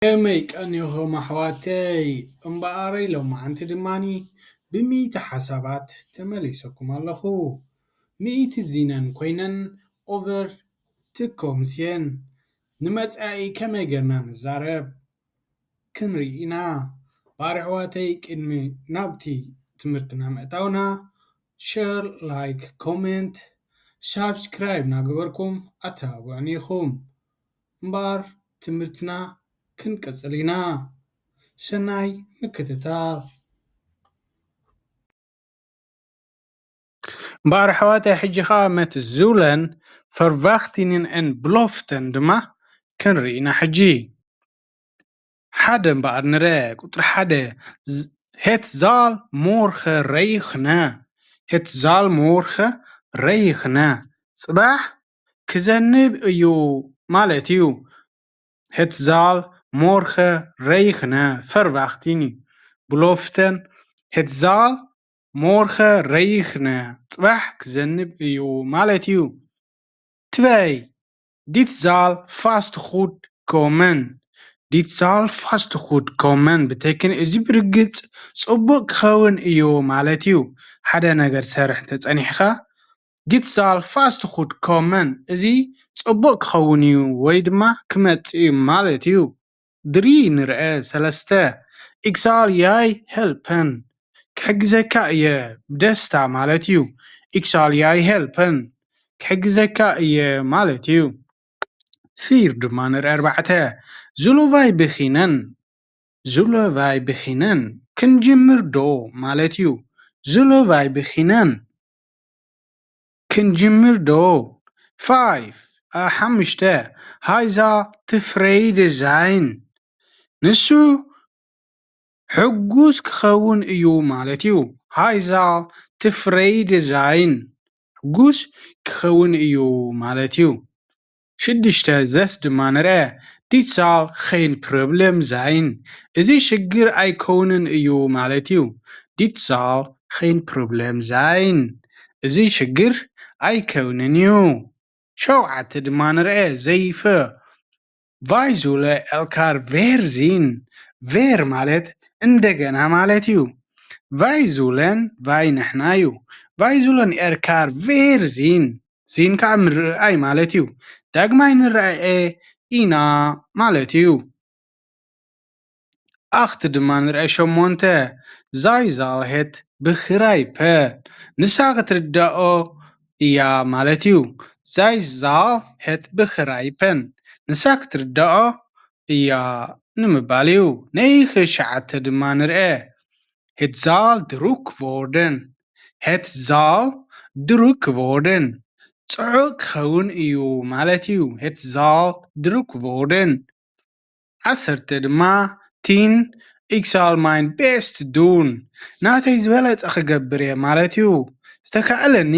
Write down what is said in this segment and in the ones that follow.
ከመይ ቀኒኹም ኣሕዋተይ? እምበኣረይ ሎማዓንቲ ድማኒ ብሚእቲ ሓሳባት ተመሊሰኩም ኣለኹ። ሚእቲ ዚነን ኮይነን ኦቨር ትኮምስየን። ንመጻኢ ከመይ ጌርና ንዛረብ ክንርኢ ኢና። ባር ኣሕዋተይ ቅድሚ ናብቲ ትምህርትና ምእታውና ሸር፣ ላይክ፣ ኮሜንት፣ ሳብስክራይብ እናገበርኩም ኣተባብዑኒ ኢኹም። እምበኣር ትምህርትና ክንቅጽል ኢና። ሰናይ ምክትታል። እምበኣር ኣሕዋተይ ሕጂ ኸኣ መት ዙለን ፈርቫኽቲንን ኤን ብሎፍተን ድማ ክንርኢ ኢና ሕጂ። ሓደ እምበኣር ንርአ፣ ቁጽሪ ሓደ፣ ዝ-፣ ሄት ዛል ሞርኸ ረይኽነ፣ ሄት ዛል ሞርኸ ረይኽነ፣ ጽባሕ ክዘንብ እዩ ማለት እዩ። ሄት ዛል ሞርኸ ረይኽነ ፈርቫኽቲኒ ብሎፍተን፣ ሄት ዛል ሞርኸ ረይኽነ፣ ጽባሕ ክዘንብ እዩ ማለት እዩ። ትበይ፣ ዲት ዛል ፋስት ኹድ ኮመን፣ ዲት ዛል ፋስት ኹድ ኮመን ብተክን እዚ ብርግጽ ጽቡቕ ክኸውን እዩ ማለት እዩ። ሓደ ነገር ትሰርሕ እንተጸኒሕካ፣ ዲት ዛል ፋስት ኹድ ኮመን፣ እዚ ጽቡቕ ክኸውን እዩ ወይ ድማ ክመጽእ እዩ ማለት እዩ። ድሪ ንርአ ሰለስተ፣ ኢክሳል ያይ ሄልፐን፣ ክሕግዘካ እየ፣ ብደስታ ማለት እዩ። ኢክሳል ያይ ሄልፐን፣ ክሕግዘካ እየ ማለት እዩ። ፊር ድማ ንርአ ኣርባዕተ፣ ዙሉቫይ ብኺነን፣ ዙሉቫይ ብኺነን፣ ክንጅምር ዶ ማለት እዩ። ዙሉቫይ ብኺነን፣ ክንጅምር ዶ? ፋይፍ፣ ኣ፣ ሓሙሽተ፣ ሃይዛ ትፍረይድ ዛይን። ንሱ ሕጉስ ክኸውን እዩ ማለት እዩ። ሃይዛ ትፍረይድ ዛይን። ሕጉስ ክኸውን እዩ ማለት እዩ። ሽዱሽተ፣ ዘስ ድማ ንርአ። ዲት ዛል ኸይን ፕሮብሌም ዛይን። እዚ ሽግር ኣይከውንን እዩ ማለት እዩ። ዲት ዛል ኸይን ፕሮብሌም ዛይን። እዚ ሽግር ኣይከውንን እዩ። ሸውዓተ ድማ ንርአ። ዘይፈ ቫይዙለ ኤልካር ቬርዚን። ቬር ማለት እንደገና ማለት እዩ። ቫይዙለን ቫይ ንሕና እዩ። ቫይዙለን ኤልካር ቬርዚን። ዚን ከዓ ምርኣይ ማለት እዩ። ዳግማይ ንረኣኤ ኢና ማለት እዩ። ኣኽቲ ድማ ንርአ ሸሞንተ። ዛይ ዛል ሄት ብኽራይፐ። ንሳ ክትርዳኦ እያ ማለት እዩ። ዛይ ዛል ሄት ብኽራይፐን። ንሳ ክትርዳኦ እያ ንምባል እዩ። ናይ ኽሽዓተ ድማ ንርአ። ሄት ዛል ድሩክ ቮርደን። ሄት ዛል ድሩክ ቮርደን። ጽዑቕ ክኸውን እዩ ማለት እዩ። ሄት ዛል ድሩክ ቮርደን። ዓሰርተ ድማ ቲን ኢክሳል ማይን ቤስት ዱን። ናተይ ዝበለጸ ክገብር እየ ማለት እዩ። ዝተካእለኒ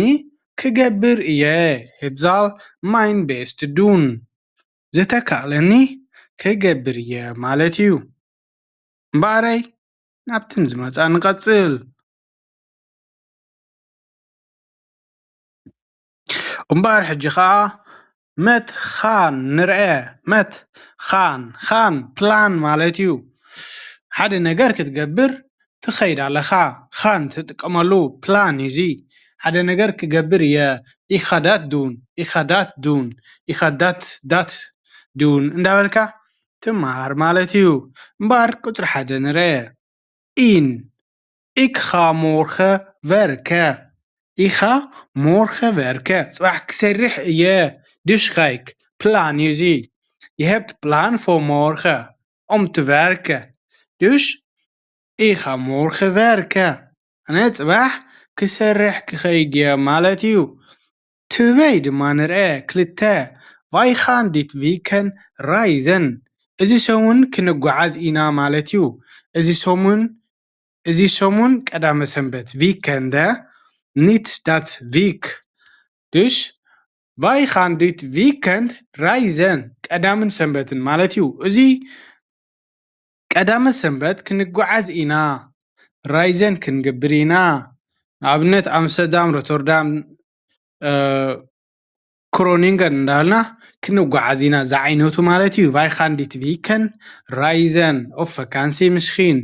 ክገብር እየ። ሄት ዛል ማይን ቤስት ዱን። ዝተካእለኒ ክገብር እየ ማለት እዩ። እምበኣረይ ናብተን ዝመጻ ንቐጽል። እምበኣር ሕጂ ኸኣ መት ኻን ንርአ። መት ኻን፣ ኻን ፕላን ማለት እዩ። ሓደ ነገር ክትገብር ትኸይድ ኣለኻ። ኻን ትጥቀመሉ ፕላን እዩ እዚ። ሓደ ነገር ክገብር እየ። ኢኻ ዳት ዱን፣ ኢኻ ዳት ዱን፣ ኢኻ ዳት ዳት ዱን እንዳበልካ ትመሃር ማለት እዩ። እምበኣር ቁጽሪ ሓደ ንርአ። ኢን፣ ኢኻ ሞርኸ ቨርከ፣ ኢኻ ሞርኸ ቨርከ፣ ጽባሕ ክሰርሕ እየ። ዱሽ ኻይክ ፕላን እዩ እዚ። ይሀብት ፕላን ፎ ሞርኸ ኦም ትቨርከ። ዱሽ ኢኻ ሞርኸ ቨርከ፣ ኣነ ጽባሕ ክሰርሕ ክኸይድ እየ ማለት እዩ። ትበይ ድማ ንርአ። ክልተ፣ ቫይኻን ዲት ቪከን ራይዘን። እዚ ሰሙን ክንጓዓዝ ኢና ማለት እዩ። እዚ ሰሙን፣ እዚ ሰሙን ቀዳመ ሰንበት፣ ቪከንደ፣ ኒት ዳት ቪክ። ድሽ፣ ቫይኻን ዲት ቪከንድ ራይዘን፣ ቀዳምን ሰንበትን ማለት እዩ። እዚ ቀዳመ ሰንበት ክንጓዓዝ ኢና፣ ራይዘን ክንገብር ኢና። ንኣብነት ኣምስተርዳም፣ ሮተርዳም፣ እ፣ ክሮኒንገን እንዳበልና ክንጓዓዝ ኢና ዝዓይነቱ ማለት እዩ። Wie gaan dit weekend reizen of vakantie misschien.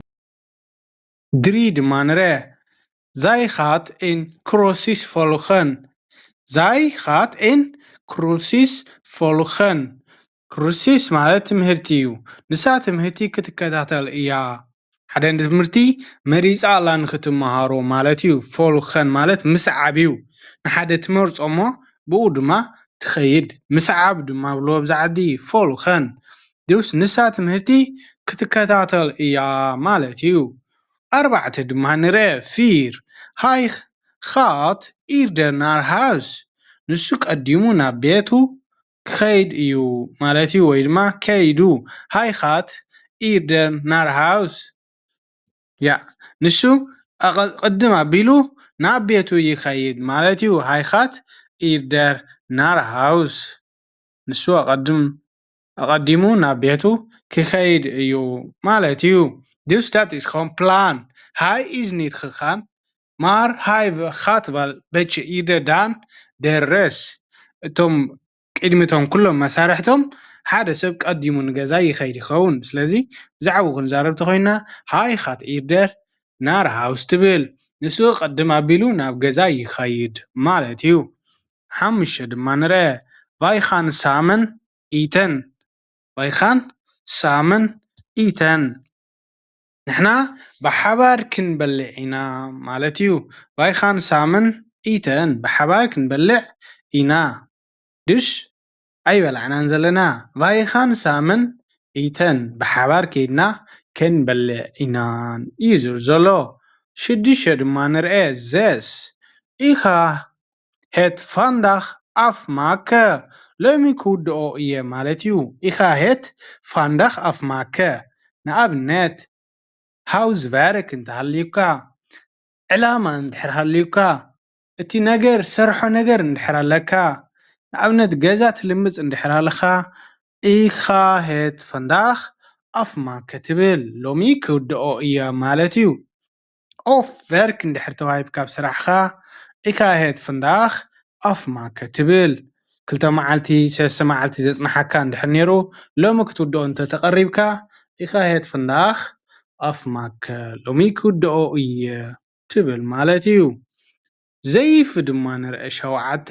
ድሪ ድማ ንርአ። Zij gaat een cursus volgen. Zij gaat een cursus volgen. ክሩሲስ ማለት ትምህርቲ እዩ። ንሳ ትምህርቲ ክትከታተል እያ። ሓደ ትምህርቲ መሪጻ ኣላ ንክትመሃሮ ማለት እዩ። ፎልኸን ማለት ምስዓብ እዩ። ንሓደ ትመርጾ እሞ ብኡ ድማ ትኸይድ። ምስዓብ ድማ ብሎ ኣብዚ ዓዲ ፎልኸን። ድስ ንሳ ትምህርቲ ክትከታተል እያ ማለት እዩ። ኣርባዕተ ድማ ንርአ። ፊር ሃይ ኻት ኢርደር ናር ሃውስ። ንሱ ቀዲሙ ናብ ቤቱ ክኸይድ እዩ ማለት እዩ። ወይ ድማ ከይዱ ሃይ ኻት ኢርደር ናር ሃውስ። ያ ንሱ ኣቐ- ቅድም ኣቢሉ ናብ ቤቱ ይኸይድ ማለት እዩ። ሃይ ኻት ኢርደር ናር ሃውስ። ንሱ ኣቐድም ኣቐዲሙ ናብ ቤቱ ክኸይድ እዩ ማለት እዩ። Dus dat is gewoon plan. Hij is niet gegaan, maar hij gaat wel een beetje eerder dan de rest. እቶም ቅድሚ እቶም ኩሎም መሳርሕቶም ሓደ ሰብ ቀዲሙ ንገዛ ይኸይድ ይኸውን። ስለዚ ብዛዕባኡ ክንዛረብ ተኾይና ሃይ ኻት ኢርደር ናር ሃውስ ትብል። ንሱ ቅድም ኣቢሉ ናብ ገዛ ይኸይድ ማለት እዩ። ሓሙሽተ ድማ ንርአ። Wij gaan samen eten. Wij gaan samen eten. ንሕና ብሓባር ክንበልዕ ኢና ማለት እዩ። Wij gaan samen eten. ብሓባር ክንበልዕ ኢና። Dus ኣይበላዕናን ዘለና። Wij gaan samen eten. ብሓባር ከይድና ክንበልዕ ኢና እዩ ዝብል ዘሎ። ሽዱሽተ ድማ ንርአ። Zes. Ik ga het vandaag afmaken. ሎሚ ክውድኦ እየ ማለት እዩ። Ik ga het vandaag afmaken. ንኣብነት ሃውስቨርክ እንተሃልዩካ፣ ዕላማ እንድሕር ሃልዩካ፣ እቲ ነገር ሰርሖ ነገር እንድሕር ኣለካ፣ ንኣብነት ገዛ ትልምጽ እንድሕር ኣለኻ፣ ኢኻ ሄት ፈንዳኽ ኣፍማከ ትብል፣ ሎሚ ክውድኦ እየ ማለት እዩ። ኦፍ ቨርክ እንድሕር ተዋሂብካ ኣብ ስራሕኻ፣ ኢኻ ሄት ፈንዳኽ ኣፍማከ ትብል። ክልተ መዓልቲ፣ ሰለስተ መዓልቲ ዘጽንሓካ እንድሕር ነይሩ፣ ሎሚ ክትውድኦ እንተተቐሪብካ፣ ኢኻ ሄት ፈንዳኽ ኣፍማከ፣ ሎሚ ክውድኦ እየ ትብል ማለት እዩ። ዘይፍ ድማ ንርአ ሸውዓተ፣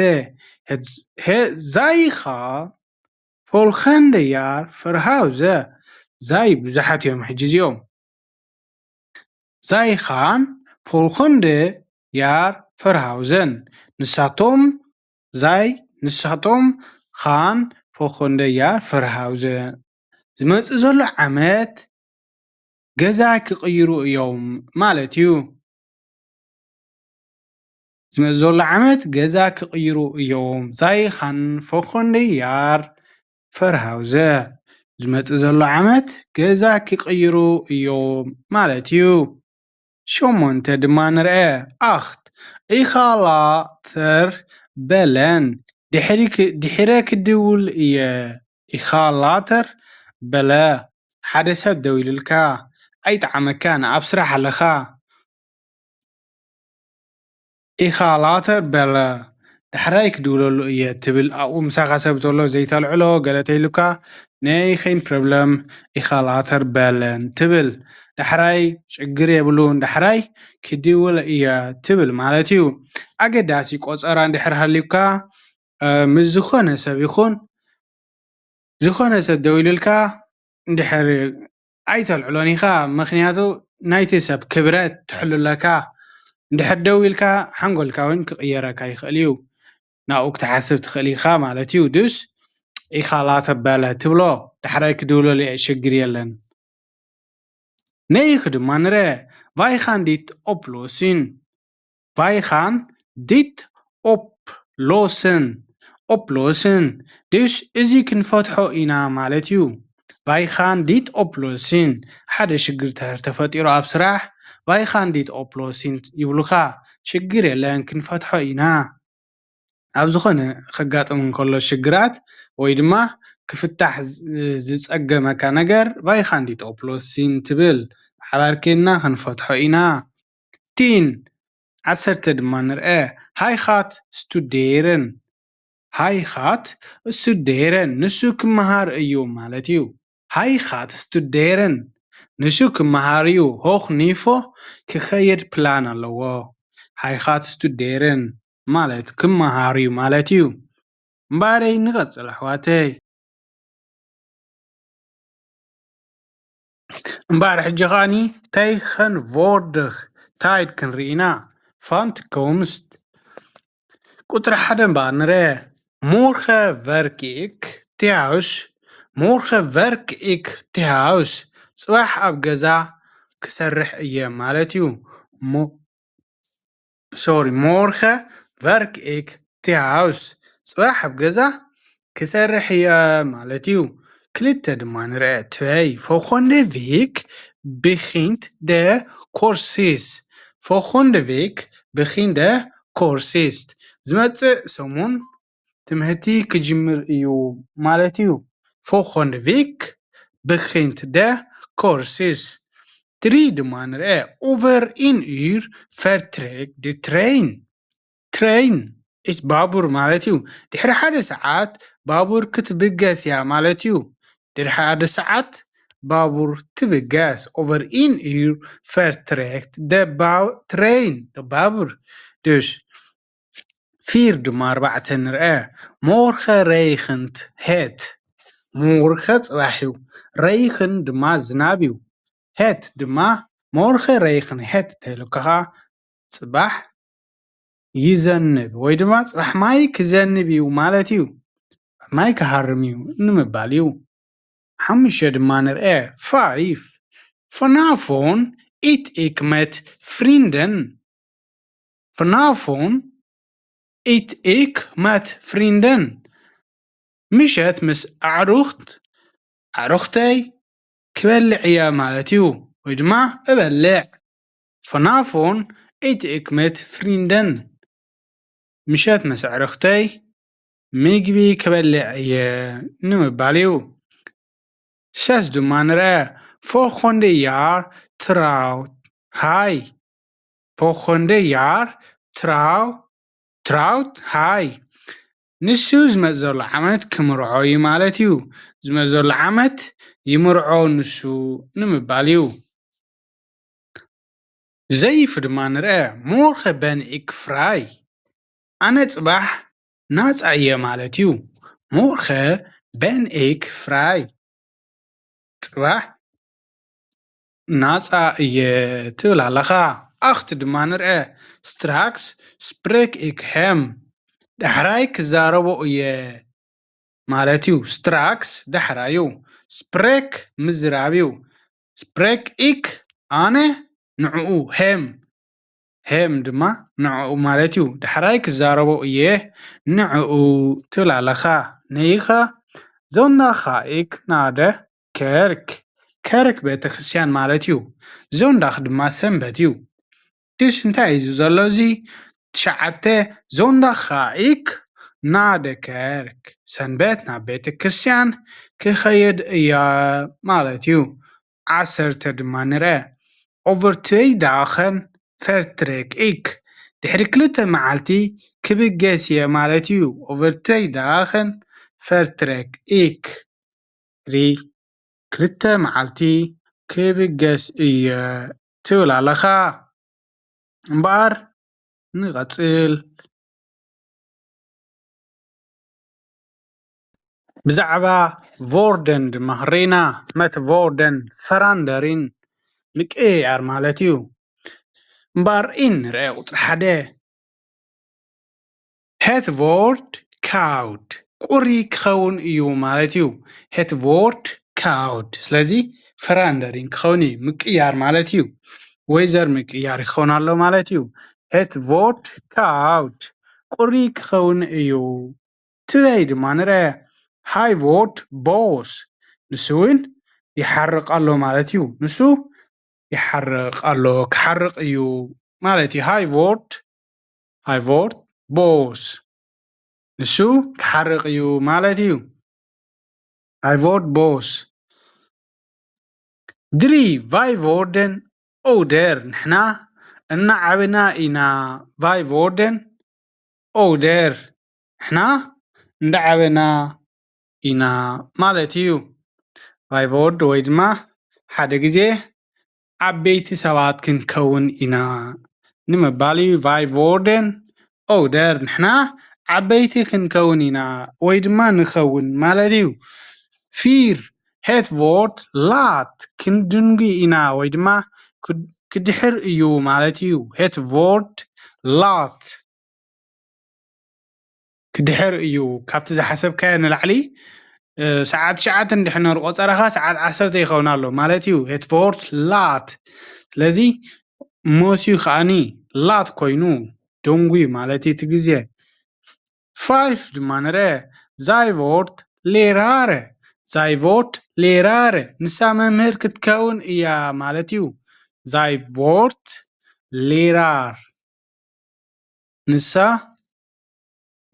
ሄ-፣ ሄ-፣ ዛይኻ ፎልኸንደ ያር ፈርሃውዘ፣ ዛይ ብዙሓት እዮም ሕጂ እዚኦም። ዛይ ኻን ፎልኸንደ ያር ፈርሃውዘን፣ ንሳቶም፣ ዛይ፣ ንሳቶም ኻን ፎልኸንደ ያር ፈርሃውዘ፣ ዝመጽእ ዘሎ ዓመት ገዛ ክቕይሩ እዮም ማለት እዩ። ዝመጽእ ዘሎ ዓመት ገዛ ክቕይሩ እዮም። ዛይ ኻን ፎኾንደ ያር ፈርሃውዘ። ዝመጽእ ዘሎ ዓመት ገዛ ክቕይሩ እዮም ማለት እዩ። ሸሞንተ ድማ ንርአ። ኣኽት፣ ኢኻ ላተር በለን። ድሕሪ ክ-፣ ድሒረ ክድውል እየ። ኢኻ ላተር በለ። ሓደ ሰብ ደው ኢሉልካ፣ ኣይጠዓመካን፣ ኣብ ስራሕ ኣለኻ። ኢኻ ላተር በለ። ዳሕራይ ክድውለሉ እየ ትብል። ኣብኡ ምሳኻ ሰብ ተሎ ዘይተልዕሎ ገለ ተይሉካ፣ ነይ ኸይን ፕሮብለም ኢኻ ላተር በለን ትብል። ዳሕራይ ችግር የብሉን፣ ዳሕራይ ክድውል እየ ትብል ማለት እዩ። ኣገዳሲ ቆጸራ እንድሕር ሃልዩካ፣ እ፣ ምስ ዝኾነ ሰብ ይኹን፣ ዝኾነ ሰብ ደው ኢሉልካ እንድሕር ኣይተልዕሎን ኢኻ፣ ምኽንያቱ ናይቲ ሰብ ክብረት ትሕሉ ኣለካ። እንድሕር ደው ኢልካ ሓንጎልካ እውን ክቕየረካ ይኽእል እዩ። ናብኡ ክትሓስብ ትኽእል ኢኻ ማለት እዩ። ድስ ኢኻ ላተበለ ትብሎ፣ ዳሕራይ ክድውለሉ እየ፣ ሽግር የለን። ነይኽ ድማ ንረ፣ ቫይኻን ዲት ኦፕሎሲን። ቫይኻን ዲት ኦፕሎስን። ኦፕሎስን። ድሽ እዚ ክንፈትሖ ኢና ማለት እዩ። ቫይኻን ዲት ኦፕሎስን። ሓደ ሽግር ተር ተፈጢሩ ኣብ ስራሕ፣ ቫይኻን ዲት ኦፕሎስን ይብሉኻ። ሽግር የለን፣ ክንፈትሖ ኢና። ኣብ ዝኾነ ከጋጥም እንከሎ ሽግራት ወይ ድማ ክፍታሕ ዝ-፣ ዝጸገመካ ነገር፣ ቫይኻን ዲት ኦፕሎስን ትብል። ብሓባር ኬንና ክንፈትሖ ኢና። ቲን፣ ዓሰርተ ድማ ንርአ። ሃይኻት ስቱዴርን። Hy gaat studeren, ንሱ ክመሃር እዩ ማለት እዩ። Hy gaat studeren፣ ንሱ ክመሃር እዩ። Hoog niveau፣ ክኸይድ ፕላን ኣለዎ። Hy gaat studeren ማለት ክመሃር እዩ ማለት እዩ። እምበኣረይ ንቐጽል ኣሕዋተይ። እምበኣር ሕጂ ኸኣኒ tegenwoordig tijd ክንርኢ ኢና። Van toekomst። ቁጽሪ ሓደ እምበኣር ንርአ። Morgen werk ik thuis። Morgen werk ik thuis። ጽባሕ ኣብ ገዛ ክሰርሕ እየ ማለት እዩ። ሞ-፣ ሶሪ፣ morgen werk ik thuis። ጽባሕ ኣብ ገዛ ክሰርሕ እየ ማለት እዩ። ክልተ ድማ ንርአ። Twee, volgende week begint de cursus። Volgende week begint de cursus። ዝመጽእ ሰሙን ትምህርቲ ክጅምር እዩ ማለት እዩ። Volgende week begint de cursus። Drie ድማ ንርአ። Over een uur vertrekt de trein። Trein is ባቡር ማለት እዩ። ድሕሪ ሓደ ሰዓት ባቡር ክትብገስ እያ ማለት እዩ። ድሕሪ ሓደ ሰዓት ባቡር ትብገስ። Over een uur vertrekt de ba-, trein፣ de ባቡር። Dus፣ vier ድማ ኣርባዕተ ንርአ። Morgen regent het። Morgen ጽባሕ እዩ። Regen ድማ ዝናብ እዩ። Het ድማ፣ morgen regent het እንተኢሉካ ኸኣ ጽባሕ ይዘንብ ወይ ድማ ጽባሕ ማይ ክዘንብ እዩ ማለት እዩ። ማይ ክሃርም እዩ ንምባል እዩ። ሓሙሽተ ድማ ንርአ። Five. Vanavond eet ik met vrienden. Vanavond eet ik met vrienden. ምሸት ምስ ኣዕሩኽት፣ ኣዕሩኽተይ ክበልዕ እየ ማለት እዩ። ወይ ድማ እበልዕ። Vanavond eet ik met vrienden. ምሸት ምስ ኣዕሩኽተይ ምግቢ ክበልዕ እየ ንምባል እዩ። ሰስ ድማ ንርአ። Volgende jaar trouwt hij. Volgende jaar trouw-, trouwt hij. ንሱ ዝመጽእ ዘሎ ዓመት ክምርዖ እዩ ማለት እዩ። ዝመጽእ ዘሎ ዓመት ይምርዖ ንሱ ንምባል እዩ። ዘይፍ ድማ ንርአ። Morgen ben ik vrij. ኣነ ጽባሕ ናጻ እየ ማለት እዩ። Morgen ben ik vrij. ጽባሕ ናጻ እየ ትብል ኣለኻ። Acht ድማ ንርአ። Straks spreek ik hem. ዳሕራይ ክዛረቦ እየ ማለት እዩ። Straks ዳሕራዩ። Spreek ምዝራብ እዩ። Spreek ik ኣነ ንዕኡ። Hem፣ hem ድማ ንዕኡ ማለት እዩ። ዳሕራይ ክዛረቦ እየ ንዕኡ ትብል ኣለኻ። Negen. Zondag ga ik naar de kerk. Kerk ቤተክርስትያን ማለት እዩ። Zondag ድማ ሰንበት እዩ። Dus እንታይ እዩ ዘሎ እዚ? ትሽዓተ። Zondag ga ik naar de kerk. ሰንበት ናብ ቤተክርስትያን ክኸይድ እየ ማለት እዩ። ዓሰርተ ድማ ንርአ። Over twee dagen vertrek ik. ድሕሪ ክልተ መዓልቲ ክብገስ እየ ማለት እዩ። Over twee dagen vertrek ik. ድሕሪ ክልተ መዓልቲ ክብገስ እየ ትብል ኣለኻ። እምበኣር ንቐጽል። ብዛዕባ ዎርደን ድማ ርኢና፣ መት ዎርደን ፈራንደሪን ምቅይያር ማለት እዩ። እምበኣር ኢን ንርአ ቁጽሪ ሓደ። Het wordt koud፣ ቁሪ ክኸውን እዩ ማለት እዩ። Het wordt koud። ስለዚ ፈራንደሪን ክኸውን እዩ፣ ምቅያር ማለት እዩ። ወይዘር ምቅያር ይኸውን ኣሎ ማለት እዩ። Het wordt koud፣ ቁሪ ክኸውን እዩ። ትበይ ድማ ንርአ። Hij wordt boos፣ ንሱ እውን ይሓርቕ ኣሎ ማለት እዩ። ንሱ ይሓርቕ ኣሎ፣ ክሓርቕ እዩ ማለት እዩ። Hij wordt፣ hij wordt boos፣ ንሱ ክሓርቕ እዩ ማለት እዩ። Hij wordt boos። Drie. Wij worden ouder፣ ንሕና እናዓበና ኢና። Wij worden ouder፣ ንሕና እንዳዓበና ኢና ማለት እዩ። ቫይቮርድ ወይ ድማ ሓደ ግዜ ዓበይቲ ሰባት ክንከውን ኢና ንምባል እዩ። ቫይቮርደን ኦደር ንሕና ዓበይቲ ክንከውን ኢና ወይ ድማ ንኸውን ማለት እዩ። ፊር ሄት ቮርድ ላት ክንድንጉ ኢና ወይ ድማ ክድሕር እዩ ማለት እዩ። ሄት ቮርድ ላት ክድሕር እዩ። ካብቲ ዝሓሰብካዮ ንላዕሊ ሰዓት ትሽዓተ እንድሕነር ቆፀረኻ ሰዓት ዓሰርተ ይኸውን ኣሎ ማለት እዩ። ሄት ቮርድ ላት ስለዚ ሞስዩ ከዓኒ ላት ኮይኑ ደንጉ ማለት እዩ እቲ ግዜ። ፋይፍ ድማ ንርአ ዛይቮርት ሌራረ ዛይቮርት ሌራረ ንሳ መምህር ክትከውን እያ ማለት እዩ። ዛይቮርት ሌራር ንሳ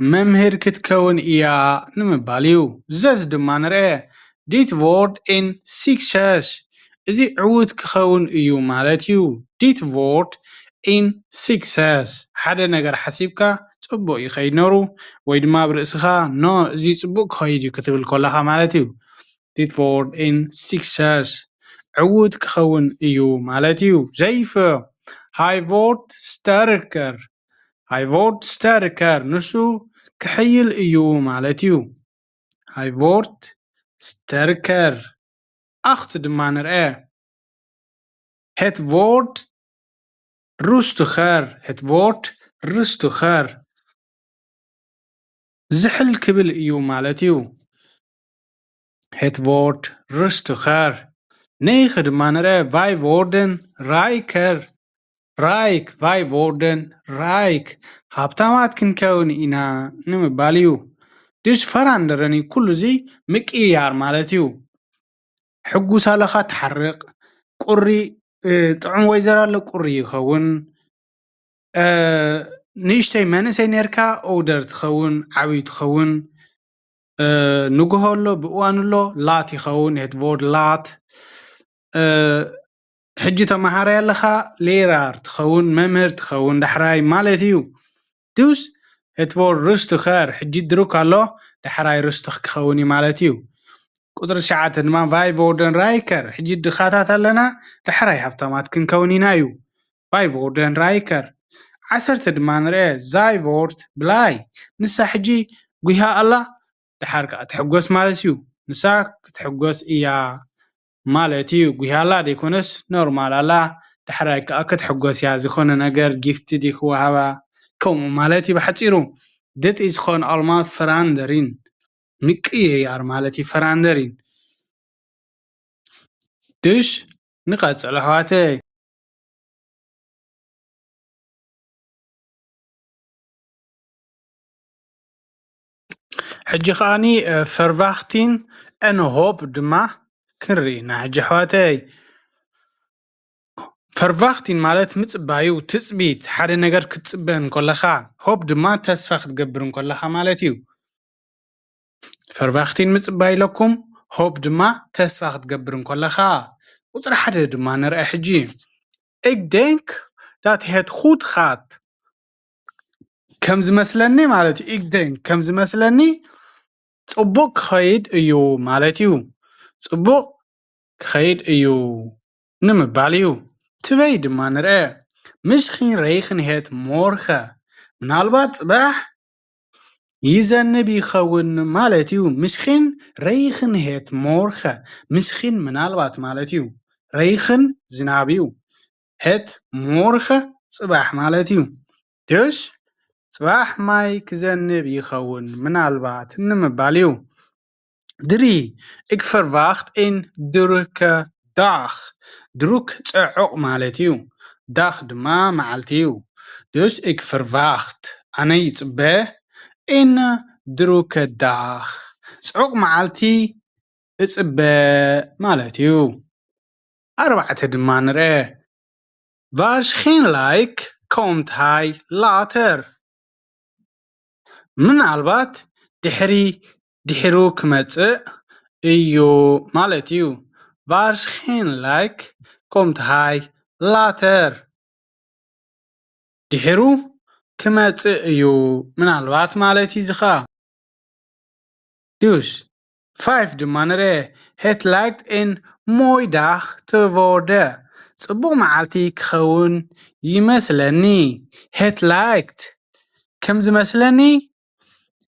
መምህር ክትከውን እያ ንምባል እዩ። ዘዝ ድማ ንርአ ዲት ቮርድ ኢን ሲክሰስ እዚ ዕዉት ክኸውን እዩ ማለት እዩ። ዲት ቮርድ ኢን ሲክሰስ ሓደ ነገር ሓሲብካ ጽቡቕ ይኸይድ ነሩ ወይ ድማ ኣብ ርእስኻ ኖ እዚ ጽቡቕ ክኸይድ እዩ ክትብል ከለኻ ማለት እዩ። ዲት ቮርድ ኢን ሲክሰስ ዕዉት ክኸውን እዩ ማለት እዩ። ዘይፈ ሃይቮርት ስተርከር ሃይቮርት ስተርከር ንሱ ክሕይል እዩ ማለት እዩ። ሃይቮርት ስተርከር ኣኽት ድማ ንርአ ሄት ቮርድ ሩስትኸር ሄት ቮርድ ሩስትኸር ዝሕል ክብል እዩ ማለት እዩ። ሄት ቮርድ ሩስትኸር ነይኽ ድማ ንርአ ቫይ ቮርደን ራይከር ራይክ ቫይ ቮርደን ራይክ ሃብታማት ክንከውን ኢና ንምባል እዩ። ድሽ ፈራንደረኒ ኩሉ እዚ ምቅይያር ማለት እዩ። ሕጉስ ኣለኻ ትሓርቕ ቁሪ ጥዑም ወይዘር ኣሎ ቁሪ ይኸውን። ንእሽተይ መንእሰይ ነርካ ኦውደር ትኸውን ዓብዩ ትኸውን። ንግሆ ኣሎ ብእዋን ኣሎ ላት ይኸውን ሄት ቮርድ ላት። ሕጂ ተመሃራይ ኣለኻ ሌራር ትኸውን መምህር ትኸውን ዳሕራይ ማለት እዩ። ዱስ ሄት ቮርድ ርስትኸር ሕጂ ድሩክ ኣሎ ዳሕራይ ርስትኽ ክኸውን እዩ ማለት እዩ። ቁፅሪ ትሽዓተ ድማ ቫይ ቮርደን ራይከር ሕጂ ድኻታት ኣለና ዳሕራይ ሃብታማት ክንከውን ኢና እዩ። ቫይ ቮርደን ራይከር ዓሰርተ ድማ ንርአ ዛይ ቮርት ብላይ ንሳ ሕጂ ጉሂያ ኣላ ደሓር ከዓ ትሕጎስ ማለት እዩ። ንሳ ክትሕጎስ እያ ማለት እዩ። ጉሂያ ኣላ ደይኮነስ ኖርማል ኣላ። ዳሕራይ ከዓ ክትሕጎስ እያ ዝኾነ ነገር ጊፍት ድዩ ክወሃባ ከምኡ ማለት እዩ ብሓፂሩ። ድጥ ዝኾን ኣልማ ፈራንደሪን ምቅይያር ማለት እዩ ፈራንደሪን። ድሽ ንቐጽል ኣሕዋተይ። ሕጂ ከዓኒ ፈርቫኽቲን ኤን ሆፕ ድማ ክንርኢ ኢና ሕጂ ኣሕዋተይ። ፈርቫኽቲን ማለት ምጽባዩ ትጽቢት ሓደ ነገር ክትጽበ እንከለኻ ሆፕ ድማ ተስፋ ክትገብር እንከለኻ ማለት እዩ። ፈርቫኽቲን ምጽባይ ኢለኩም ሆፕ ድማ ተስፋ ክትገብር እንከለኻ። ቁጽሪ ሓደ ድማ ንርአ ሕጂ። Ik denk dat het goed gaat. ከም ዝመስለኒ ማለት እዩ። Ik denk ከም ዝመስለኒ ጽቡቕ ክኸይድ እዩ ማለት እዩ። ጽቡቕ ክኸይድ እዩ ንምባል እዩ። ትበይ ድማ ንርአ። Misschien regent het morgen. ምናልባት ጽባሕ ይዘንብ ይኸውን ማለት እዩ። Misschien regent het morgen. Misschien ምናልባት ማለት እዩ። Regen ዝናብ እዩ። Het morgen ጽባሕ ማለት እዩ። Dus ጽባሕ ማይ ክዘንብ ይኸውን ምናልባት ንምባል እዩ። Drie, ik verwacht een drukke dag. ድሩክ ጽዑቕ ማለት እዩ። ዳኽ ድማ መዓልቲ እዩ። Dus ik verwacht ኣነ ይጽበ een drukke dag. ጽዑቕ መዓልቲ እጽበ ማለት እዩ። ኣርባዕተ ድማ ንርአ። Waarschijnlijk komt hij later. ምናልባት ድሕሪ ድሕሩ ክመጽእ እዩ ማለት እዩ። Waarschijnlijk komt hij later. ድሕሩ ክመጽእ እዩ ምናልባት ማለት እዩ ዝኻ። Dus, vijf ድማ ንርአ። Het lijkt een mooi dag te worden. ጽቡቕ መዓልቲ ክኸውን ይመስለኒ። Het lijkt ከም ዝመስለኒ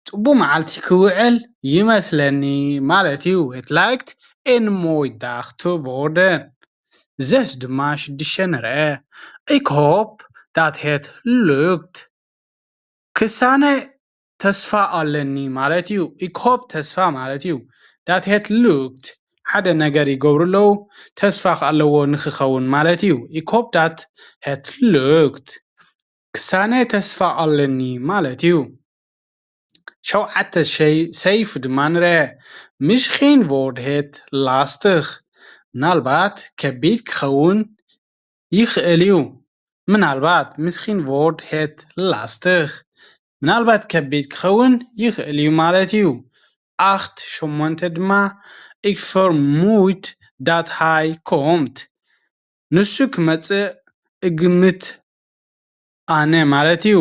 ጽቡቕ መዓልቲ ክውዕል ይመስለኒ ማለት እዩ። Het lijkt een mooi dag te worden. Zes ድማ ሽዱሽተ ንርአ። Ik hoop dat het lukt. ክሳነ ተስፋ ኣለኒ ማለት እዩ። Ik hoop ተስፋ ማለት እዩ። Dat het lukt ሓደ ነገር ይገብሩ ኣለዉ፣ ተስፋ ኣለዎ ንክኸውን ማለት እዩ። Ik hoop dat het lukt። ክሳነ ተስፋ ኣለኒ ማለት እዩ። ሸውዓተ ሸይ-፣ ሰይፍ ድማ ንርአ። Misschien wordt het lastig. ምናልባት ከቢድ ክኸውን ይኽእል እዩ። ምናልባት፣ misschien wordt het lastig. ምናልባት ከቢድ ክኸውን ይኽእል እዩ ማለት እዩ። Acht ሸሞንተ ድማ ik vermoed dat hij komt. ንሱ ክመጽእ እግምት ኣነ ማለት እዩ።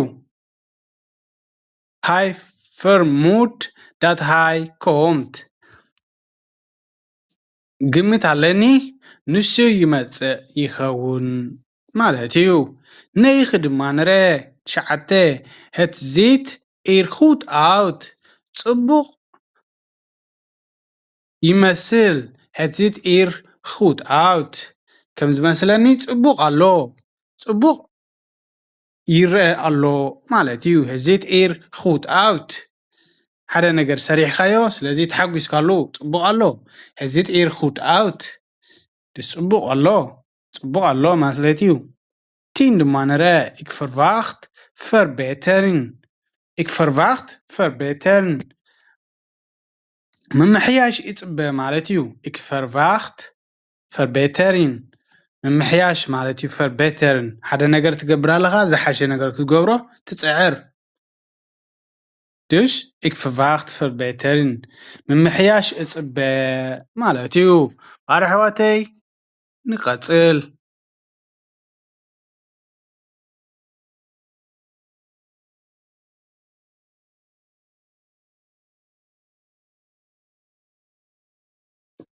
Hij vermoed dat hij komt. ግምት ኣለኒ ንሱ ይመጽእ ይኸውን ማለት እዩ። ነይኽ ድማ ንርአ። ትሽዓተ Het ziet er goed uit. ጽቡቕ ይመስል። Het ziet er goed uit. ከም ዝመስለኒ ጽቡቕ ኣሎ። ጽቡቕ ይረአ ኣሎ ማለት እዩ። Het ziet er goed uit. ሓደ ነገር ሰሪሕካዮ፣ ስለዚ ተሓጒስካሉ ጽቡቕ ኣሎ። Het ziet er goed uit. ጽቡቕ ኣሎ፣ ጽቡቕ ኣሎ ማለት እዩ። ቲን ድማ ንርአ። Ik verwacht verbetering. Ik verwacht verbetering. ምምሕያሽ ይጽበ ማለት እዩ። Ik verwacht verbetering. ምምሕያሽ ማለት እዩ። Verbetering ሓደ ነገር ትገብር ኣለኻ፣ ዝሓሸ ነገር ክትገብሮ ትጽዕር። Dus ik verwacht verbetering. ምምሕያሽ እጽበ ማለት እዩ። ባር ኣሕዋተይ ንቐጽል።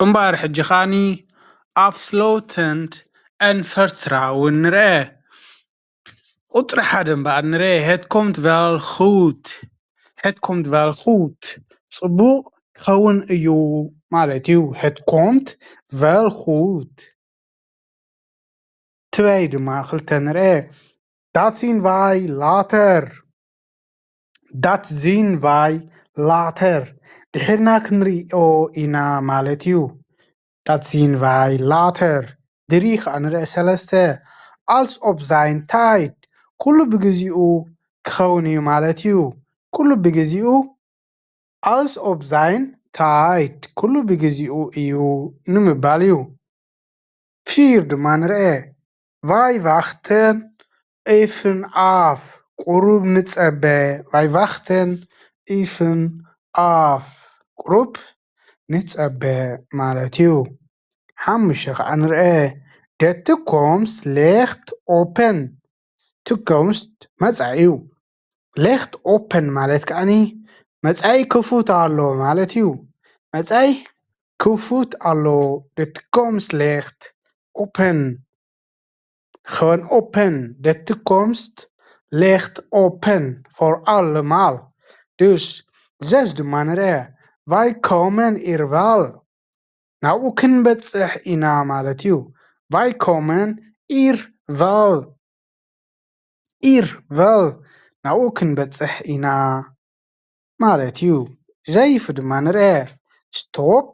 እምበኣር ሕጂ ኸኣኒ afsluitend en vertrouwen ንርአ። ቁጽሪ ሓደ እምበኣር ንርአ። Het komt wel goed. Het komt wel goed. ጽቡቕ ክኸውን እዩ ማለት እዩ። Het komt wel goed. ትበይ ድማ ክልተ ንርአ። Dat zien wij later. Dat zien wij later. ድሒርና ክንሪኦ ኢና ማለት እዩ። Dat zien wij later. ድሪ ኸዓ ንርአ ሰለስተ። Alles op zijn tijd. ኩሉ ብግዚኡ ክኸውን እዩ ማለት እዩ። ኩሉ ብግዚኡ። Alles op zijn tijd. ኩሉ ብግዚኡ እዩ ንምባል እዩ። ፊር ድማ ንርአ። Wij wachten even af. ቁሩብ ንጸበ። Wij wachten even af. ቁሩብ ንጸበ ማለት እዩ። ሓሙሽተ ኸዓ ንርአ። De toekomst ligt open. Toekomst መጻኢ እዩ። Ligt open ማለት ከዓኒ መጻኢ ክፉት ኣሎ ማለት እዩ። መጻኢ ክፉት ኣሎ። De toekomst ligt open. Gewoon open. De toekomst ligt open voor allemaal. Dus zes ድማ ንርአ. Wij komen er wel. ናብኡ ክንበጽሕ ኢና ማለት እዩ። Wij komen er wel. Er wel. ናብኡ ክንበጽሕ ኢና ማለት እዩ። ሸይፍ ድማ ንርአ። Stop.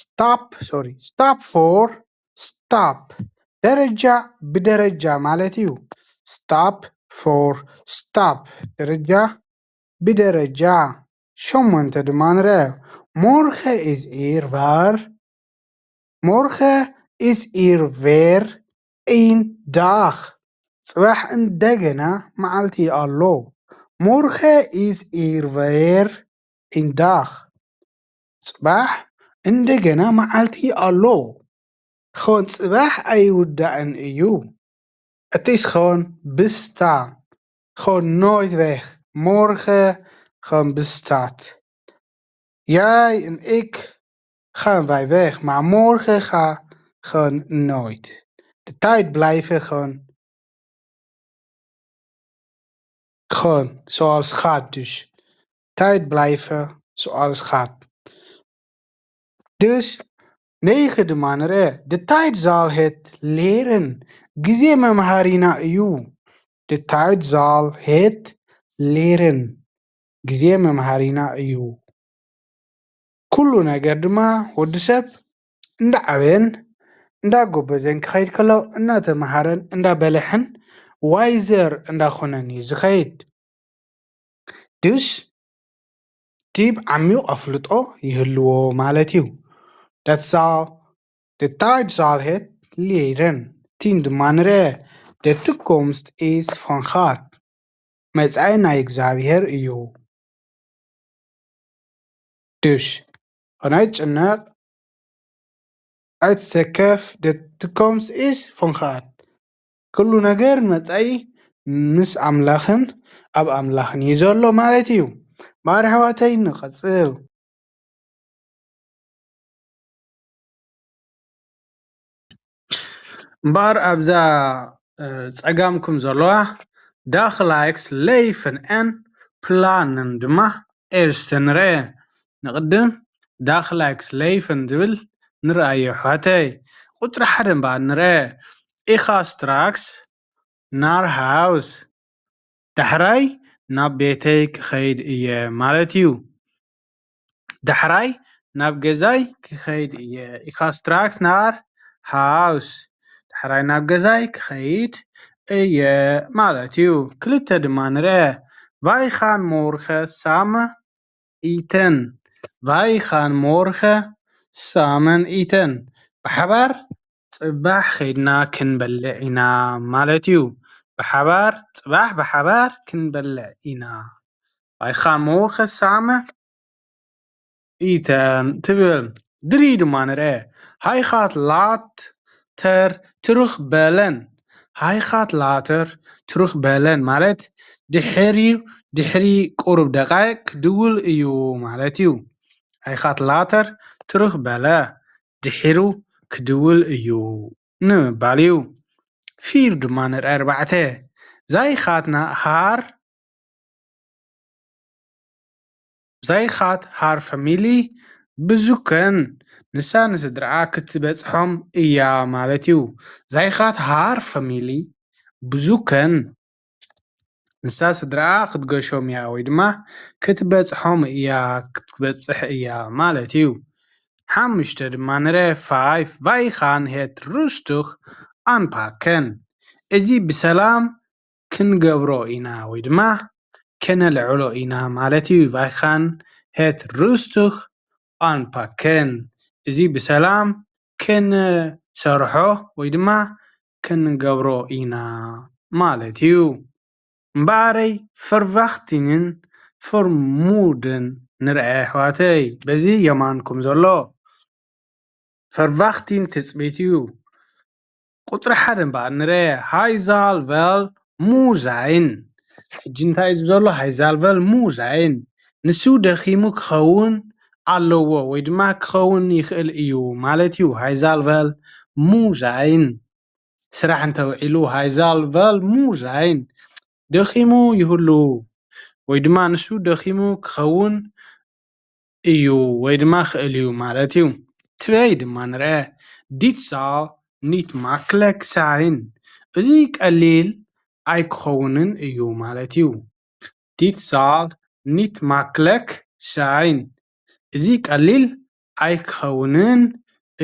Stap, sorry. Stap voor stap. ደረጃ ብደረጃ ማለት እዩ። Stap voor stap. ደረጃ ብደረጃ። ሸሞንተ ድማ ንርአ። Morgen is er weer. Morgen is er weer een dag. ጽባሕ እንደገና መዓልቲ ኣሎ። Morgen is er weer een dag. ጽባሕ እንደገና መዓልቲ ኣሎ። Gewoon ጽባሕ ኣይውዳእን እዩ። Het is gewoon bestaan. Gewoon nooit weg. Morgen gewoon bestaat. Jij en ik gaan wij weg, maar morgen ga, gaan nooit. De tijd blijven gaan, gaan zoals gaat dus. Tijd blijven zoals gaat. Dus negen ድማ ንርአ። De tijd zal het leren. ግዜ መምሃሪና እዩ። De tijd zal het leren. ግዜ መምሃሪና እዩ። ኩሉ ነገር ድማ ወዲ ሰብ እንዳዓበየን እንዳጎበዘን ክኸይድ ከሎ፣ እናተምሃረን እንዳበለሐን፣ ዋይዘር እንዳኾነን እዩ ዝኸይድ። Dus ዲብ ዓሚቕ ኣፍልጦ ይህልዎ ማለት እዩ። Dat zal, de tijd zal het leren. ቲን ድማ ንርአ። De toekomst is van God. መጻኢ ናይ እግዚኣብሔር እዩ። Dus ኣይትጨነቕ፣ ኣይትሰከፍ፣ de toekomst is van God. ኩሉ ነገር መጻኢ ምስ ኣምላኽን ኣብ ኣምላኽን እዩ ዘሎ ማለት እዩ። እምበኣር ኣሕዋተይ ንቐጽል። እምበኣር ኣብዛ ጸጋምኩም ዘለዋ dagelijks leven en plannen ድማ eerst ንርአ። ንቕድም dagelijks leven ዝብል ንርኣዮ ኣሕዋተይ። ቁጽሪ ሓደ እምበኣር ንርአ። Ik ga straks naar huis. ዳሕራይ ናብ ቤተይ ክኸይድ እየ ማለት እዩ። ዳሕራይ ናብ ገዛይ ክኸይድ እየ። Ik ga straks naar huis. ዳሕራይ ናብ ገዛይ ክኸይድ እየ ማለት እዩ። ክልተ ድማ ንርአ። Wij gaan morgen samen eten. Wij gaan morgen samen eten. ብሓባር ጽባሕ ኸይድና ክንበልዕ ኢና ማለት እዩ። ብሓባር፣ ጽባሕ ብሓባር ክንበልዕ ኢና። Wij gaan morgen samen eten ትብል። Drie ድማ ንርአ። Hij gaat later terugbellen. Hij gaat later terugbellen ማለት ድሕሪ፣ ድሕሪ ቁሩብ ደቃይቅ ክድውል እዩ ማለት እዩ። Hij gaat later terugbellen. ድሒሩ ክድውል እዩ ንምባል እዩ። Vier ድማ ንርአ። ኣርባዕተ። Zij gaat na haar Zij gaat haar familie bezoeken. ንሳ ንስድራኣ ክትበጽሖም እያ ማለት እዩ። Zij gaat haar familie bezoeken. ንሳ ስድራኣ ክትገሾም እያ ወይ ድማ ክትበጽሖም እያ፣ ክትበጽሕ እያ ማለት እዩ። ሓሙሽተ ድማ ንርአ። Vijf. Wij gaan het rustig aanpakken. እዚ ብሰላም ክንገብሮ ኢና ወይ ድማ ከነልዕሎ ኢና ማለት እዩ። Wij gaan het rustig aanpakken. እዚ ብሰላም ክንሰርሖ ወይ ድማ ክንገብሮ ኢና ማለት እዩ። እምበኣረይ verwachtingen vermoeden ንርአ ኣሕዋተይ። በዚ የማንኩም ዘሎ verwachting ትጽቢት እዩ። ቁጽሪ ሓደ እምበኣር ንርአ። Hij zal wel moe zijn. ሕጂ እንታይ እዩ ዝብል ዘሎ? Hij zal wel moe zijn. ንሱ ደኺሙ ክኸውን ኣለዎ ወይ ድማ ክኸውን ይኽእል እዩ ማለት እዩ። Hij zal wel moe zijn. ስራሕ እንተውዒሉ፣ hij zal wel moe zijn. ደኺሙ ይህሉ ወይ ድማ ንሱ ደኺሙ ክኸውን እዩ ወይ ድማ ክእል እዩ ማለት እዩ። Twee ድማ ንርአ። Dit zal niet makkelijk zijn. እዚ ቀሊል ኣይክኸውንን እዩ ማለት እዩ። Dit zal niet makkelijk zijn. እዚ ቀሊል ኣይክኸውንን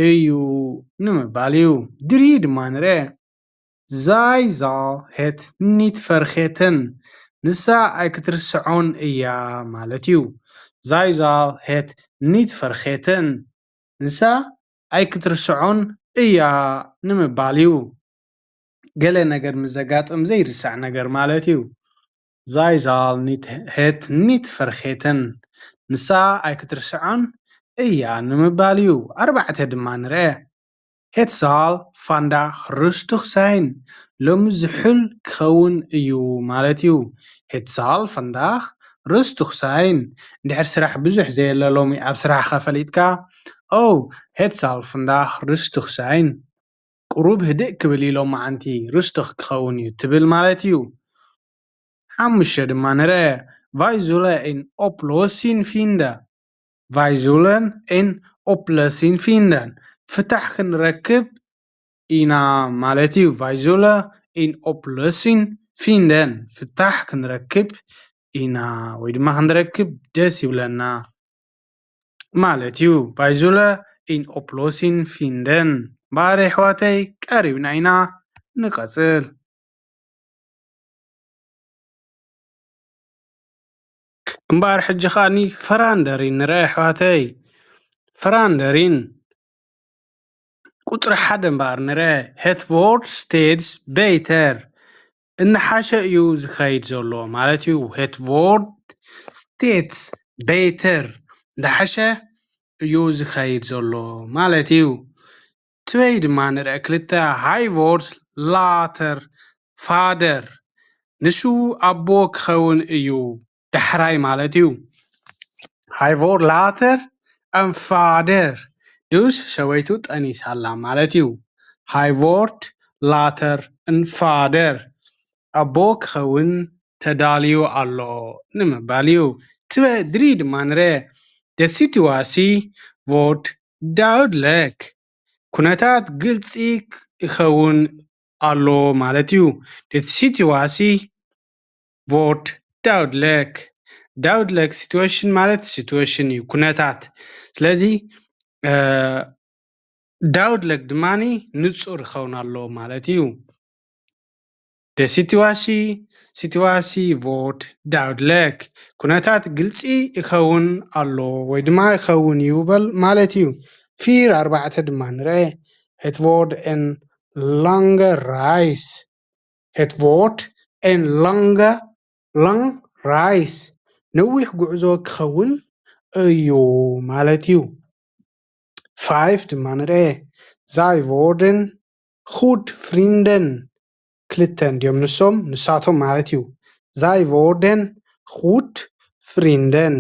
እዩ ንምባል እዩ። Drie ድማ ንርአ። Zij zal het niet vergeten. ንሳ ኣይክትርስዖን እያ ማለት እዩ። Zij zal het niet vergeten. ንሳ ኣይክትርስዖን እያ ንምባል እዩ። ገለ ነገር ምስ ዘጋጥም ዘይርሳዕ ነገር ማለት እዩ። Zij zal niet, het niet vergeten. ንሳ ኣይክትርስዖን እያ ንምባል እዩ። ኣርባዕተ ድማ ንርአ። Het zal vandaag rustig zijn. ሎሚ ዝሑል ክኸውን እዩ ማለት እዩ። Het zal vandaag rustig zijn. እንድሕር ስራሕ ብዙሕ ዘየለ ሎሚ ኣብ ስራሕኻ ፈሊጥካ፣ oh, het zal vandaag rustig zijn. ቁሩብ ህድእ ክብል እዩ ሎማዓንቲ፣ rustig ክኸውን እዩ ትብል ማለት እዩ። ሓሙሽተ ድማ ንርአ፣ wij zullen een oplossing vinden. Wij zullen een oplossing vinden. ፍታሕ ክንረክብ ኢና ማለት እዩ። Wij zullen een oplossing vinden. ፍታሕ ክንረክብ ኢና ወይ ድማ ክንረክብ ደስ ይብለና ማለት እዩ። Wij zullen een oplossing vinden. እምበኣር ኣሕዋተይ ቀሪብና ኢና፣ ንቐጽል። እምበኣር ሕጂ ከኣኒ ፈራንደሪን ንርአ ኣሕዋተይ። ፈራንደሪን ቁጽሪ ሓደ እምበኣር ንርአ። Het wordt steeds beter. እናሓሸ እዩ ዝኸይድ ዘሎ ማለት እዩ። Het wordt steeds beter. እንዳሓሸ እዩ ዝኸይድ ዘሎ ማለት እዩ። ትበይ ድማ ንርአ ክልተ። Hij wordt later vader. ንሱ ኣቦ ክኸውን እዩ ዳሕራይ ማለት እዩ። Hij wordt later een vader. Dus ሰበይቱ ጠኒሳ ኣላ ማለት እዩ። Hij wordt later een vader. ኣቦ ክኸውን ተዳልዩ ኣሎ ንምባል እዩ። ትበ-፣ ድሪ ድማ ንርአ። De situatie wordt duidelijk. ኩነታት ግልጺ ይኸውን ኣሎ ማለት እዩ። De situatie wordt duidelijk. Duidelijk situation ማለት situation እዩ፣ ኩነታት። ስለዚ፣ እ፣ duidelijk ድማ ንጹር ይኸውን ኣሎ ማለት እዩ። De situatie, situatie wordt duidelijk. ኩነታት ግልጺ ይኸውን ኣሎ ወይ ድማ ይኸውን እዩ በል ማለት እዩ። ፊር ኣርባዕተ ድማ ንርአ። Het wordt een lange reis. Het wordt een lange, lang reis. ነዊሕ ጉዕዞ ክኸውን እዩ ማለት እዩ። ፋይፍ ድማ ንርአ። Zij worden goed vrienden. ክልተ እንድዮም ንሶም፣ ንሳቶም ማለት እዩ። Zij worden goed vrienden.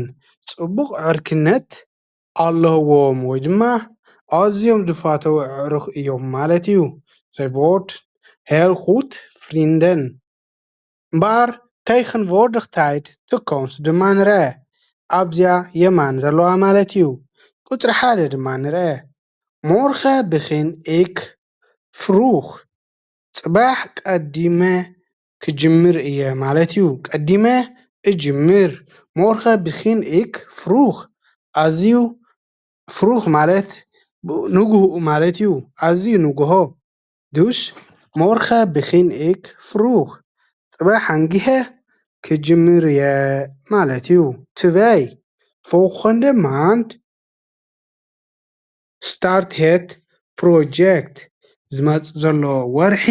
ጽቡቕ ዕርክነት ኣለዎም ወይ ድማ ኣዝዮም ዝፋተዉ ኣዕሩኽ እዮም ማለት እዩ። Zij worden heel goed vrienden. እምበኣር tegenwoordig tijd toekomst ድማ ንርአ። ኣብዚኣ የማን ዘለዋ ማለት እዩ። ቁጽሪ ሓደ ድማ ንርአ። Morgen begin ik vroeg. ጽባሕ ቀዲመ ክጅምር እየ ማለት እዩ። ቀዲመ እጅምር። Morgen begin ik vroeg. ኣዝዩ vroeg ማለት ንግሆኡ ማለት እዩ። ኣዝዩ ንግሆ። Dus morgen begin ik vroeg. ጽባሕ ኣንጊሀ ክጅምር እየ ማለት እዩ። Twee. Volgende maand start het project. ዝመጽእ ዘሎ ወርሒ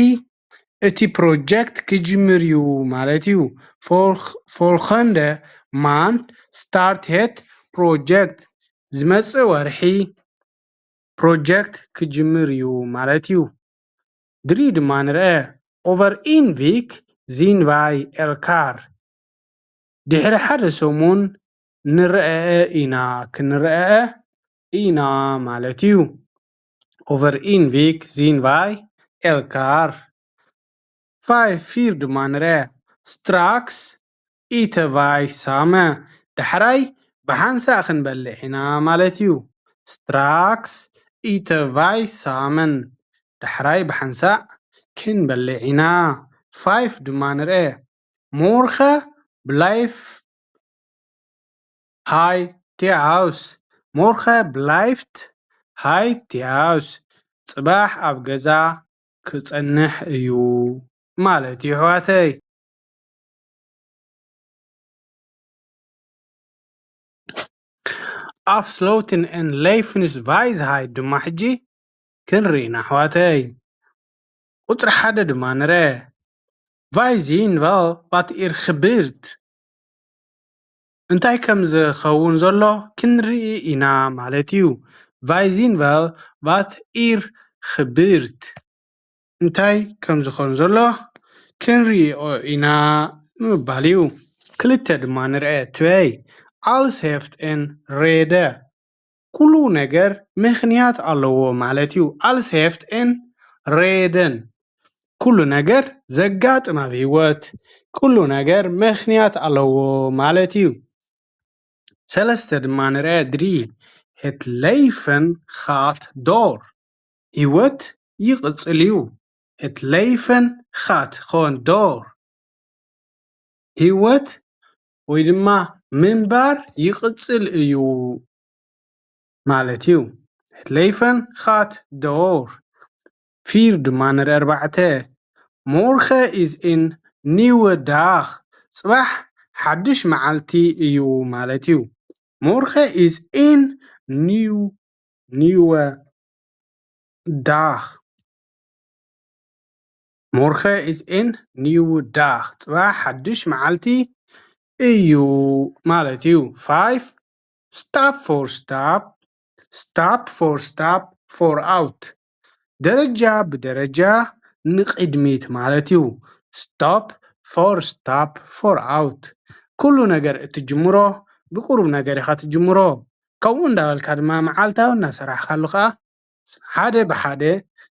እቲ ፕሮጀክት ክጅምር እዩ ማለት እዩ። Volg-, volgende maand start het project. ዝመጽእ ወርሒ ፕሮጀክት ክጅምር እዩ ማለት እዩ። ድሪ ድማ ንርአ። Over een week zien wij elkaar. ድሕሪ ሓደ ሰሙን ንረኣኣ ኢና፣ ክንረኣኣ ኢና ማለት እዩ። Over een week zien wij elkaar. ፋይፍ፣ ፊር ድማ ንርአ። Straks eten wij samen. ዳሕራይ ብሓንሳእ ክንበልዕ ኢና ማለት እዩ። Straks eten wij samen. ዳሕራይ ብሓንሳእ ክንበልዕ ኢና። ፋይፍ ድማ ንርአ። Morgen blijft hij thuis. Morgen blijft hij thuis. ጽባሕ ኣብ ገዛ ክጸንሕ እዩ ማለት እዩ፣ ኣሕዋተይ። Afsluiten en levenswijsheid ድማ ሕጂ ክንርኢ ኢና፣ ኣሕዋተይ። ቁጽሪ ሓደ ድማ ንርአ። Wij zien wel wat er gebeurt. እንታይ ከም ዝኸውን ዘሎ ክንርኢ ኢና ማለት እዩ። Wij zien wel wat er gebeurt. እንታይ ከም ዝኸውን ዘሎ ክንሪኦ ኢና ንምባል እዩ። ክልተ ድማ ንርአ። ትበይ፣ alles heeft een reden። ኩሉ ነገር ምኽንያት ኣለዎ ማለት እዩ። Alles heeft een reden። ኩሉ ነገር ዘጋጥም ኣብ ህይወት ኩሉ ነገር ምኽንያት ኣለዎ ማለት እዩ። ሰለስተ ድማ ንርአ። ድሪ፣ het leven gaat door። ህይወት ይቕጽል እዩ። Het leven gaat gewoon door። ህይወት ወይ ድማ ምንባር ይቕጽል እዩ ማለት እዩ። Het leven gaat door። ፊር ድማ ንርኢ። ኣርባዕተ፣ morgen is een nieuwe dag። ጽባሕ ሓድሽ መዓልቲ እዩ ማለት እዩ። Morgen is een nieuw nieuwe dag. Morgen is een nieuwe dag. ጽባሕ ሓድሽ መዓልቲ እዩ ማለት እዩ። ፋይቭ፣ stap voor stap, stap voor stap vooruit። ደረጃ ብደረጃ ንቕድሚት ማለት እዩ። Stap voor stap vooruit። ኩሉ ነገር እትጅምሮ ብቁሩብ ነገር ኢኻ ትጅምሮ። ከምኡ እንዳበልካ ድማ መዓልታዊ እናሰራሕካሉ ከዓ ሓደ ብሓደ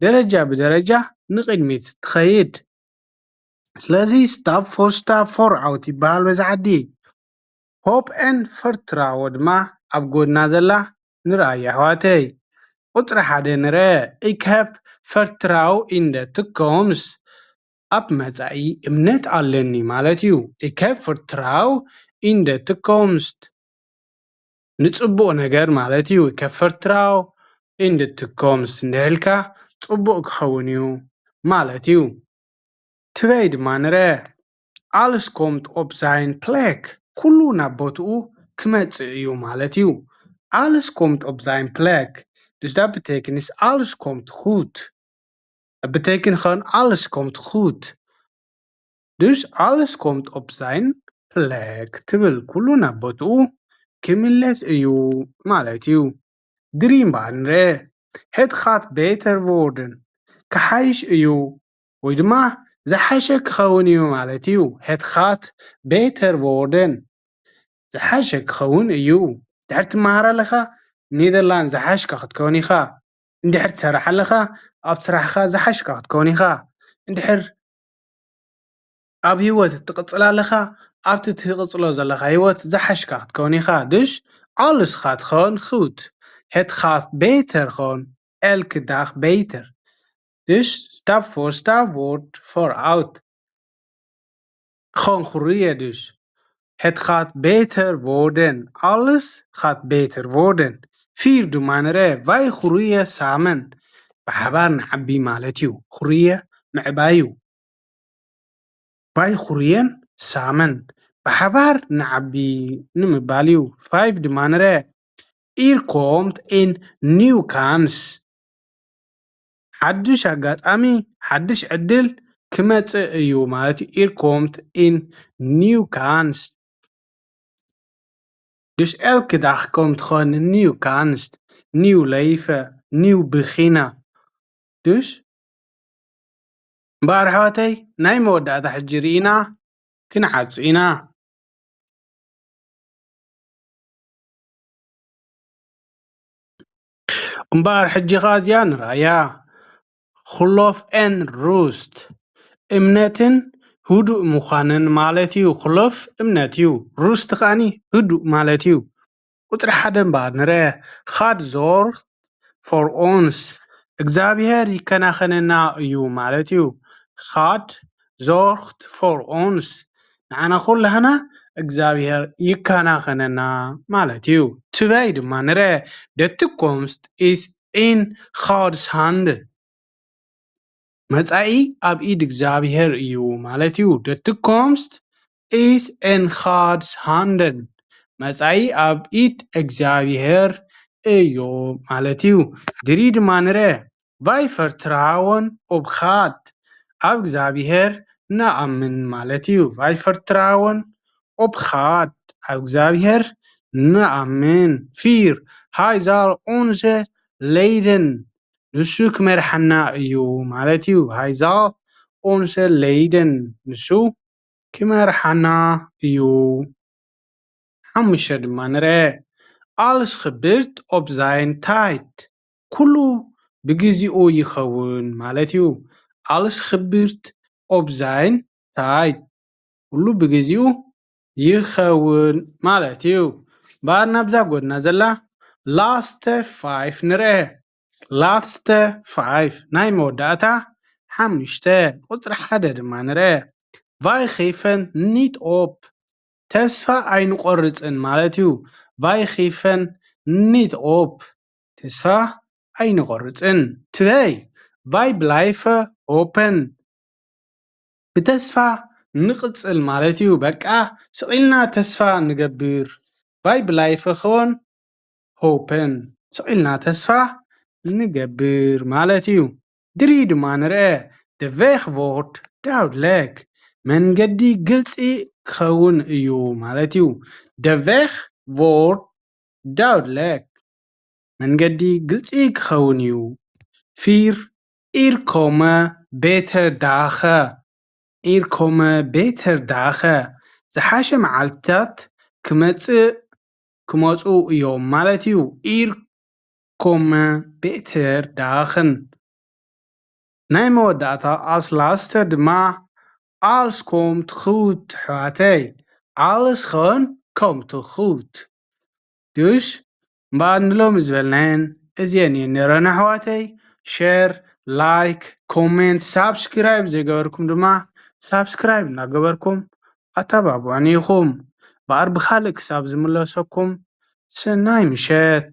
ደረጃ ብደረጃ ንቕድሚት ትኸይድ። ስለዚ stap voor stap vooruit ይበሃል በዚ ዓዲ። Hoop en vertrouwen ድማ ኣብ ጎድና ዘላ ንርኣያ ኣሕዋተይ። ቁፅሪ ሓደ ንርአ። Ik heb vertrouwen in de toekomst። ኣብ መጻኢ እምነት ኣለኒ ማለት እዩ። Ik heb vertrouwen in de toekomst። ንጽቡቕ ነገር ማለት እዩ። Ik heb vertrouwen in de toekomst እንድሕልካ ጽቡቕ ክኸውን እዩ ማለት እዩ። ትበይ ድማ ንረ። Alles komt op zijn plek። ኩሉ ናብ ቦትኡ ክመጽእ እዩ ማለት እዩ። Alles komt op zijn plek. Dus dat betekent is alles komt goed. Dat betekent gewoon alles komt goed. Dus alles komt op zijn plek ትብል ኩሉ ናብ ቦትኡ ክምለስ እዩ ማለት እዩ። ድሪም በዓል ንረ። Het gaat beter worden። ክሓይሽ እዩ ወይ ድማ ዝሓሸ ክኸውን እዩ ማለት እዩ። Het gaat beter worden። ዝሓሸ ክኸውን እዩ። ድሕር ትመሃር ኣለኻ ኔዘርላንድ ዝሓሽካ ክትከውን ኢኻ። እንድሕር ትሰርሕ ኣለኻ ኣብ ስራሕኻ ዝሓሽካ ክትከውን ኢኻ። እንድሕር ኣብ ህይወት ትቕጽል ኣለኻ ኣብቲ ትቕጽሎ ዘለኻ ህይወት ዝሓሽካ ክትከውን ኢኻ። Dus alles gaat gewoon goed. Het gaat beter gewoon. Elke dag beter. Dus stap voor stap wordt vooruit. Gewoon groeien dus. Het gaat beter worden. Alles gaat beter worden. Vier doe manere. Wij groeien samen. ብሓባር ንዓቢ ማለት እዩ። Groeien ምዕባይ እዩ። Wij groeien samen. ብሓባር ንዓቢ ንምባል እዩ። Five ድማ ንረ። Hier komt een nieuw kans. ሓድሽ ኣጋጣሚ ሓድሽ ዕድል ክመጽእ እዩ ማለት እዩ። Hier komt een nieuw kans. Dus elke dag komt gewoon een nieuw kans, nieuw leven, nieuw beginnen. Dus እምበኣር ኣሕዋተይ ናይ መወዳእታ ሕጂ ርኢና ክንዓጹ ኢና። እምበኣር ሕጂ ኸኣ እዚኣ ንርኣያ። Geloof en rust እምነትን ህዱእ ምዃንን ማለት እዩ። Geloof እምነት እዩ። Rust ከኣኒ ህዱእ ማለት እዩ። ቁጽሪ ሓደ እምበኣር ንርአ። God zorgt voor ons እግዚኣብሔር ይከናኸነና እዩ ማለት እዩ። God zorgt voor ons ንዓና ኩላህና እግዚኣብሔር ይከናኸነና ማለት እዩ። ትበይ ድማ ንርአ። De toekomst is in God's hand. መጻኢ ኣብ ኢድ እግዚኣብሔር እዩ ማለት እዩ። De toekomst is in God's hand. መጻኢ ኣብ ኢድ እግዚኣብሔር እዩ ማለት እዩ። ድሪ ድማ ንረ። Wij vertrouwen op God. ኣብ እግዚኣብሔር ንኣምን ማለት እዩ። Wij vertrouwen op God. ኣብ እግዚኣብሔር ንኣምን። Vier. Hij zal onze leiden. ንሱ ክመርሓና እዩ ማለት እዩ። Hij zal onze leiden. ንሱ ክመርሓና እዩ። ሓሙሽተ ድማ ንርአ። Alles gebeurt op zijn tijd. ኩሉ ብግዚኡ ይኸውን ማለት እዩ። Alles gebeurt op zijn tijd. ኩሉ ብግዚኡ ይኸውን ማለት እዩ። እምበኣር ናብዛ ጎድና ዘላ last five ንርአ። Last five ናይ መወዳእታ ሓሙሽተ፣ ቁፅሪ ሓደ ድማ ንርአ። Wij geven niet op. ተስፋ ኣይንቆርፅን ማለት እዩ። Wij geven niet op. ተስፋ ኣይንቆርፅን። Twee. Wij blijven hopen. ብተስፋ ንቕፅል ማለት እዩ። በቃ ስቕ ኢልና ተስፋ ንገብር። Wij blijven gewoon hopen. ስቕ ኢልና ተስፋ ንገብር ማለት እዩ። Drie ድማ ንርአ። De weg wordt duidelijk. መንገዲ ግልፂ ክኸውን እዩ ማለት እዩ። De weg wordt duidelijk. መንገዲ ግልፂ ክኸውን እዩ። Vier. Er komen betere dagen. Er komen betere dagen. ዝሓሸ መዓልትታት ክመፅእ ክመፁ እዮም ማለት እዩ። Er komen betere dagen. ናይ መወዳእታ፣ als laatste ድማ alles komt goed ኣሕዋተይ። Alles gewoon komt goed. Dus እምበኣር ንሎሚ ዝበልናየን እዚአን እየን ነይረን ኣሕዋተይ። Share, like, comment, subscribe ዘይገበርኩም ድማ subscribe እናገበርኩም ኣተባብዑኒ ኢኹም። እምበኣር ብኻልእ ክሳብ ዝምለሰኩም ሰናይ ምሸት።